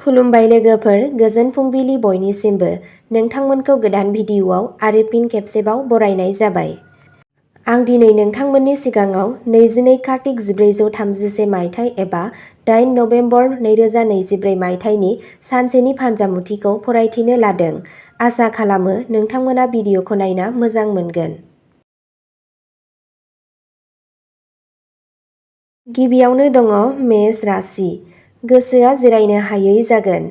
खुलुमबाय लोगोफोर, गोजोन फुंबिलि बयनिसिमबो। नोंथांमोनखौ गोदान भिडिअ'आव आरो फिन खेबसेबाव बरायनाय जाबाय। आं दिनै नोंथांमोननि सिगाङाव 22 कार्तिक 1436 मायथाइ एबा 8 नभेम्बर 2024 मायथाइनि सानसेनि फान्जामुथिखौ फरायथिनो लादों। आसा खालामो नोंथांमोना भिडिअ'खौ नायना मोजां मोनगोन। गिबियावनो दङ मेष राशि। गोसोआ जिरायनो हायै जागोन।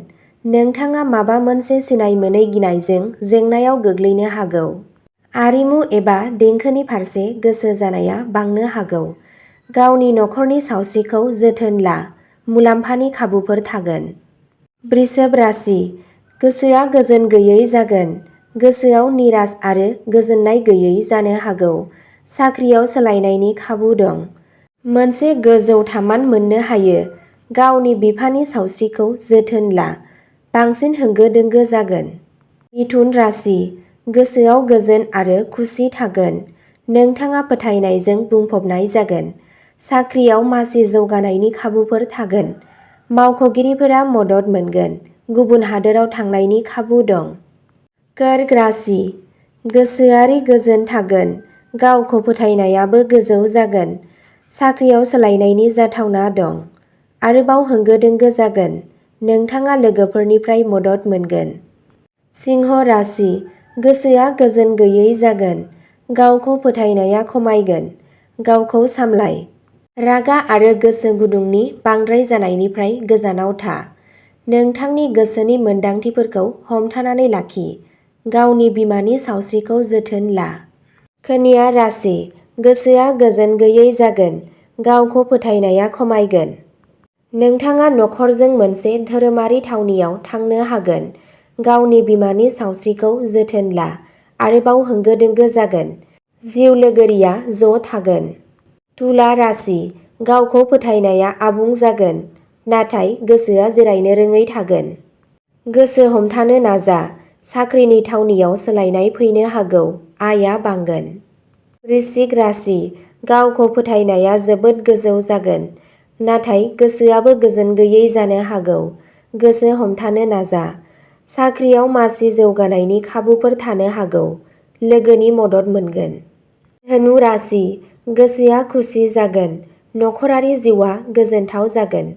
नोंथाङा माबा मोनसे सिनाय मोनै गिनायजों जेंनायाव गोग्लैनो हागौ। आरिमु एबा देंखोनि फारसे गोसो जानाया बांनो हागौ। गावनि नखरनि सावस्रिखौ जोथोन ला, मुलाम्फानि खाबुफोर थागोन। वृषभ राशि। गोसोआ गोजोन गैयै जागोन। गोसोआव निराश आरो गोजोननाय गैयै जानो हागौ। साख्रियाव सोलायनायनि खाबु दं। मोनसे गोजौ थामान मोननो हायो। गावनि बिफानि सावस्रिखौ जोथोन ला, बांसिन होंगो दोंगो जागोन। मिथुन राशि। गोसोआव गोजोन आरो खुसि थागोन। नोंथाङा फोथायनायजों बुंफबनाय जागोन। साख्रियाव मासि जौगानायनि खाबुफोर थागोन। मावख'गिरिफोरा मदद मोनगोन। गुबुन हादोराव थांनायनि खाबु दं। कर्क राशि। गोसोआरि गोजोन थागोन। गावखौ फोथायनायाबो गोजौ जागोन। साख्रियाव सोलायनायनि जाथावना दं। आरोबाव होंगो दोंगो जागोन। नोंथाङा लोगोफोरनिफ्राय मदद मोनगोन। सिंह राशि। गोसोआ गोजोन गैयै जागोन। गावखौ फोथायनाया खमायगोन। गावखौ सामलाय। रागा आरो गोसो गुदुंनि बांद्राय जानायनिफ्राय गोजानाव था। नोंथांनि गोसोनि मोनदांथिफोरखौ हमथानानै लाखि। गावनि बिमानि सावस्रिखौ जोथोन ला। कन्या राशि। गोसोआ गोजोन गैयै जागोन। गावखौ फोथायनाया खमायगोन। नोंथाङा नखरजों मोनसे धोरोमारि थावनियाव थांनो हागोन। गावनि बिमानि सावस्रिखौ जोथोन ला। आरोबाव होंगो दोंगो जागोन। जिउ लोगोरिया ज' थागोन। तुला राशि। गावखौ फोथायनाया आबुं जागोन। नाथाय गोसोआ जिरायनो रोङै थागोन। गोसो हमथानो नाजा। साख्रिनि थावनियाव सोलायनाय फैनो हागौ। आयआ बांगोन। वृश्चिक राशि। गावखौ फोथायनाया जोबोद गोजौ जागोन। नाथाय गोसोआबो गोजोन गैयै जानो हागौ। गोसो हमथानो नाजा। साख्रियाव मासि जौगानायनि खाबुफोर थानो हागौ। लोगोनि मदद मोनगोन। धनु राशि। गोसोआ खुसि जागोन। नखरारि जिउआ गोजोनथाव जागोन।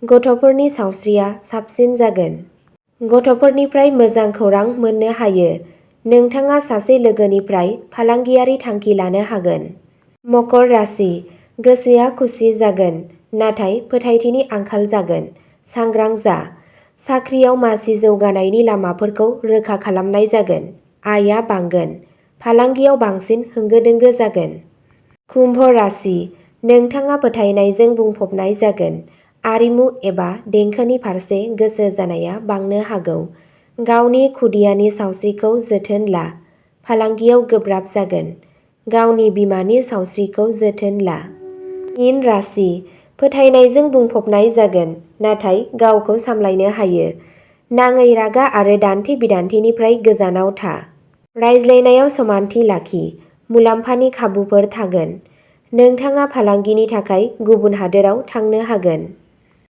गथ'फोरनि सावस्रिया साबसिन जागोन। गथ'फोरनिफ्राय मोजां खौरां मोननो हायो। नोंथाङा सासे लोगोनिफ्राय फालांगियारि थांखि लानो हागोन। मकर राशि। गोसोआ खुसि जागोन। नाथाय फोथायथिनि आंखाल जागोन। सांग्रां जा। साख्रियाव मासि जौगानायनि लामाफोरखौ रोखा खालामनाय जागोन। आयआ बांगोन। फालांगियाव बांसिन होंगो दोंगो जागोन। कुम्भ राशि। नोंथाङा फोथायनायजों बुंफबनाय जागोन। आरिमु एबा देंखोनि फारसे गोसो जानाया बांनो हागौ। गावनि खुदियानि सावस्रिखौ जोथोन ला। फालांगियाव गोब्राब जागोन। गावनि बिमानि सावस्रिखौ जोथोन ला। मीन राशि। फोथायनायजों बुंफबनाय जागोन। नाथाय गावखौ सामलायनो हायो। नाङै रागा आरो दान्थे बिदान्थेनिफ्राय गोजानाव था। रायज्लायनायाव समानथि लाखि। मुलाम्फानि खाबुफोर थागोन। नोंथाङा फालांगिनि थाखाय गुबुन हादोराव थांनो हागोन।